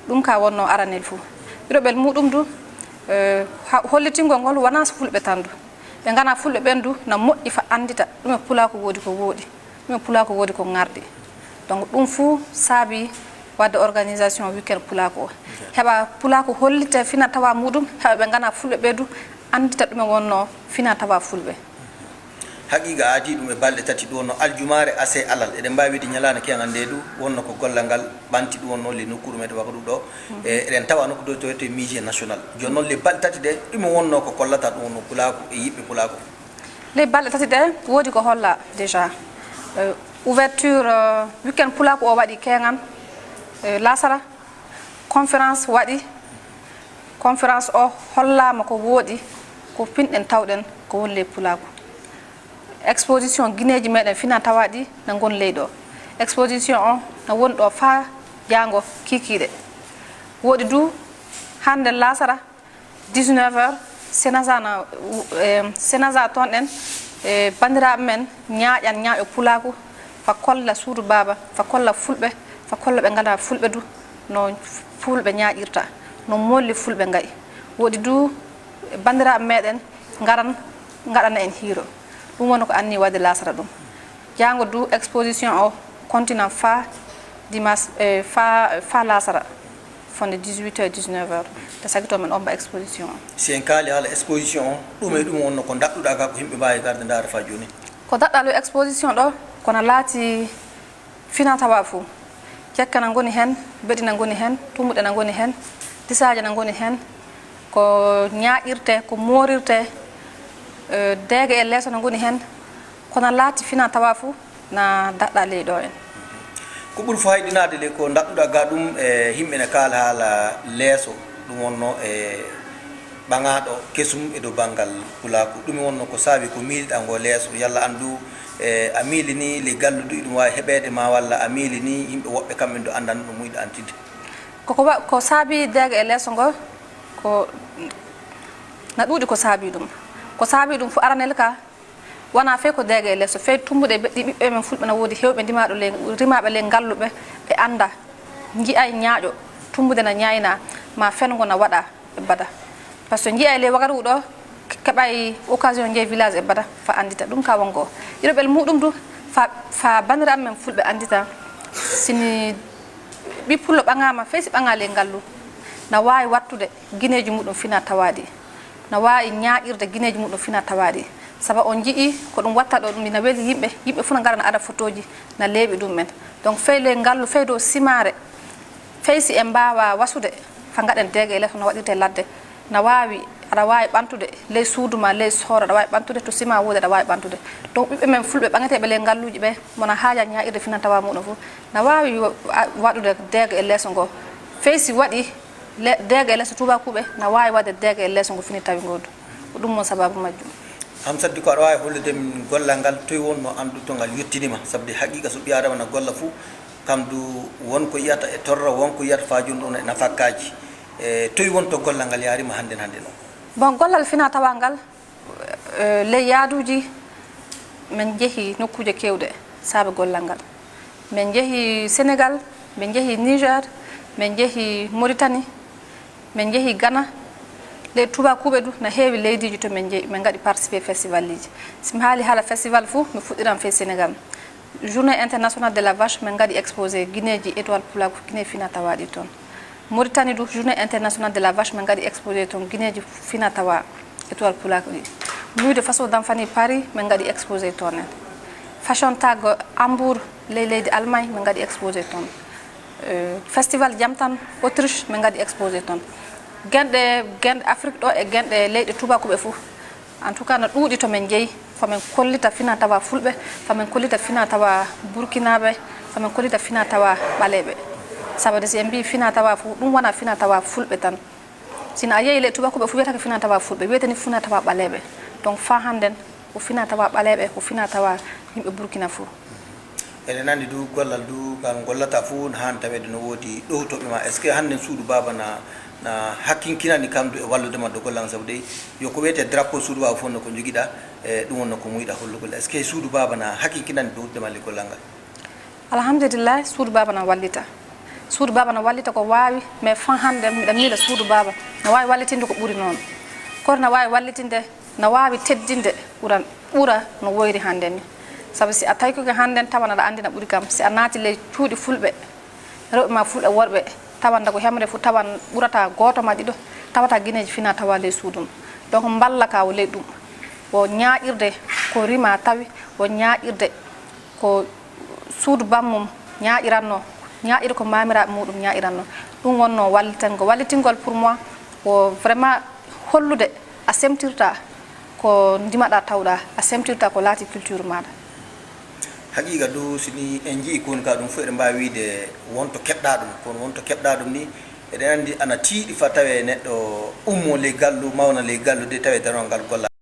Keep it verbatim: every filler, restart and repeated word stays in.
Ɗum ka wonno aranel fuu. Ɗiɗoɓel muɗum du, eh, ha-, hollitingol ngol wonaa so fulɓe tan du. Ɓe ngana fulɓe ɓen du, na moƴƴi fa anndita ɗume pulaaku woodi ko wooɗi, ɗume pulaaku woodi ko ŋarɗi. Donc, ɗum fuu saabi waɗde organisation weekend pulaaku o. Heɓa pulaaku hollita fina tawa muɗum, heɓa ɓe ngana fulɓe ɓe du, anndita ɗume wonno fina tawa fulɓe. Haqiiqa aadii ɗum e balɗe tati ɗum wonno aljumaare, asee, alal. Eɗen mbaawi wiide ñalaande keeŋan nde du wonno ko gollal ngal ɓanti ɗum wonno le nokkuure meɗen wakatu ɗo. E, eɗen tawa nokku ɗo to wiyetee musée national. Jooni noon le balɗe tati ɗe, ɗum wonno ko kollata ɗum wonno pulaaku e yiɓɓe pulaaku. Ley balɗe tati ɗe, woodi ko holla déjà. Euh, ouverture, euh, weekend pulaaku o waɗi keeŋan, euh, laasara. Conférence waɗi. Conférence o hollaama ko wooɗi, ko pinɗen tawɗen ko woni ley pulaaku. Exposition gineeji meɗen fina tawa ɗi na ngon ley ɗo. Exposition o na woni ɗo faa jaango kiikiiɗe. Woodi du hannde laasara, dix-neuf heures, Senaza na, eh, Senaza toon ɗen, eh, banndiraaɓe men ñaaƴan ñaaƴo pulaaku, fa kolla suudu baaba, fa kolla fulɓe, fa kolla ɓe ngana fulɓe du, no fulɓe ñaaƴirta, no molli fulɓe nga'i. Woodi du banndiraaɓe meɗen ngaran, ngaɗana en hiiro. Ɗum woni ko anni waɗde laasara ɗum. Jaango du exposition o continue faa dimanche, eh, faa, faa laasara, fodde dix-huit heures, dix-neuf heures. Nde sagito men omba exposition o. Si en kaali haala exposition o, ɗum e ɗum wonno ko daɗɗuɗa ka ko yimɓe mbaawi garde ndaara faa jooni? Ko daɗɗa ley exposition ɗo, kono laati fina tawa fuu. Cekke na ngoni heen, beɗi na ngoni heen, tumbuɗe na ngoni heen, disaaje na ngoni heen. Ko ñaaƴirte, ko moorirte, eh, deege e leeso na ngoni heen. Kono laati fina tawa fuu na daɗɗa ley ɗo en. Ko ɓuri fayɗinaade le ko daɗɗuɗa ga ɗum e yimɓe ne kaala haala leeso, ɗum wonno e ɓaŋaaɗo kesum e dow banngal pulaaku. Ɗum wonno ko saabi ko miiliɗa ngo leeso, yalla anndu e a miilini le galluɗo iɗum waawi heɓeede ma, walla a miilini yimɓe woɓɓe kamɓe do anndan no muuyɗa antinde? Ko, ko wa-, ko saabi deege e leeso ngo, ko na ɗuuɗi ko saabi ɗum. Ko saabi ɗum fof aranel ka, wonaa fey ko deege e leeso, fey tumbuɗe ɓe-, ɗi ɓiɓɓe men fulɓe na woodi heewɓe ndimaaɗo ley, rimaaɓe ley ngalluɓe, ɓe annda, nji'ay ñaaƴo, tumbude na ñaayna, ma fengo na waɗa e bada. Par ce que nji'ay ley wagaru ɗo, ke-, keɓay occasion njeey village e bada, fa anndita. Ɗum ka wongo. Ɗiɗoɓel muɗum du, fa, fa banndiraaɓe men fulɓe anndita, sini ɓi pullo ɓaŋaama, fey si ɓaŋa ley ngallu, na waawi wattude gineeji muɗum fina tawa ɗi. Na waawi ñaaƴirde gineeji muɗum fina tawa ɗi. Saba on nji'i ko ɗum watta ɗo ɗum, na weli yimɓe, yimɓe fof na ngara na ada fotooji, na leeɓi ɗum en. Donc, fey ley ngallu, fey dow simaare, fey si en mbaawa wasude, fa ngaɗen deege e leeso no waɗirte ladde, na waawi, aɗa waawi ɓantude ley suudu ma, ley sooro, aɗa waawi ɓantude to sima woodi, aɗa waawi ɓantude. Donc, ɓiɓɓe men fulɓe ɓaŋeteeɓe ley ngalluuji ɓe, mo na haaja ñaaƴirde fina tawa muɗum fof, na waawi wa-, a-, waɗude deege e leeso ngo. Fey si waɗi le-, deege e leeso tuubakuuɓe, na waawi waɗde deege e leeso ngo fini tawi ngo du. Ko ɗum woni sababu majjum. Hamsat, di ko aɗa waawi hollude min gollal ngal, toy wonno anndu to ngal yettinima? Sabu de haqiiqa so ɓii Aadama na golla fof, kam du won ko yiyata e torra, won ko yiyata fa jooni ɗum e nafakkaaji. E toy won to gollal ngal yaarima hannden hannden o? Bon, gollal fina tawa ngal, eh, ley yaaduuji, men njehi nokkuuje keewɗe saabe gollal ngal. Men njehi Senegal, men njehi Niger, men njehi Mauritanie, men njehi Ghana. Ley tuubakuuɓe du na heewi leydiiji to men njehi, men ngaɗi participer festivaliji. Si mi haali haala festival fof, mi fuɗɗiran fey Senegal. Journée internationale de la vache, men ngaɗi exposé gineeji étoile pulaaku, gine fina tawa ɗi toon. Mauritanie du, journée internationale de la vache, men ngaɗi exposé toon gineeji fina tawa étoile pulaaku ɗi. Nuit de façon d'enfani Paris, men ngaɗi exposé toon en. Fashion Tag Hambourg, ley leydi Allemagne, men ngaɗi exposé toon. Euh, festival Jamtan Autriche, men ngaɗi exposé toon. Genɗe, genɗe Afrique ɗo e genɗe leyɗe tuubakuuɓe fof. En tout cas, no ɗuuɗi to men njeyi, fa men kollita fina tawa fulɓe, fa men kollita fina tawa burkinaaɓe, fa men kollita fina tawa ɓaleeɓe. Sabu de si en mbii fina tawa fof, ɗum wona fina tawa fulɓe tan. Sino a yehi ley tuubakuuɓe fof wiyata ko fina tawa fulɓe, wiyata ni fina tawa ɓaleeɓe. Donc fa hannden ko fina tawa ɓaleeɓe, ko fina tawa yimɓe Burkina fof. Eɗen anndi du gollal du ngal gollata fof no haani taweede no woodi ɗowtooɓe ma. Est-ce que hannden suudu baaba na, na hakkinkinani kam du e wallude ma do gollal ngal? Sabu dey yo ko wiyetee drapeau suudu baaba fof no ko njogiɗa, e ɗum wonno ko muuyɗa hollugol. Est-ce que suudu baaba na hakkinkinani ɗowtude ma le gollal ngal? Alhamdulillahi, suudu baaba na wallita. Suudu baaba no wallita ko waawi, mais fan hannde miɗa miila suudu baaba no waawi wallitinde ko ɓuri noon. Kono no waawi wallitinde, no waawi teddinde ɓura, ɓura no woyri hannde ni. Sabu si a tawi ko hannde tawan aɗa anndi na ɓuri kam, si a naati ley cuuɗi fulɓe, rewɓe ma fulɓe worɓe, tawan ko hemre fof tawan ɓurata gooto ma ɗiɗo, tawata gineeji fina tawa ley suudu mum. Donc mballa ka o ley ɗum, o ñaaƴirde ko rima tawi, o ñaaƴirde ko suudu bammum ñaaƴiranno, ñaaƴira ko maamiraaɓe muɗum ñaaƴiranno. Ɗum wonno wallitango. Wallitingol pour moi ko vraiment hollude a semtirta ko ndimaɗa tawɗa, a semtirta ko laati culture maɗa. Haqiiqa du, si ni en njii kon ka ɗum fof eɗen mbaawi wiide wonto keɓɗa ɗum, kono wonto keɓɗa ɗum ni eɗen anndi ana tiiɗi fa tawe neɗɗo ummo ley gallu, mawna ley gallu de tawe darongal golla.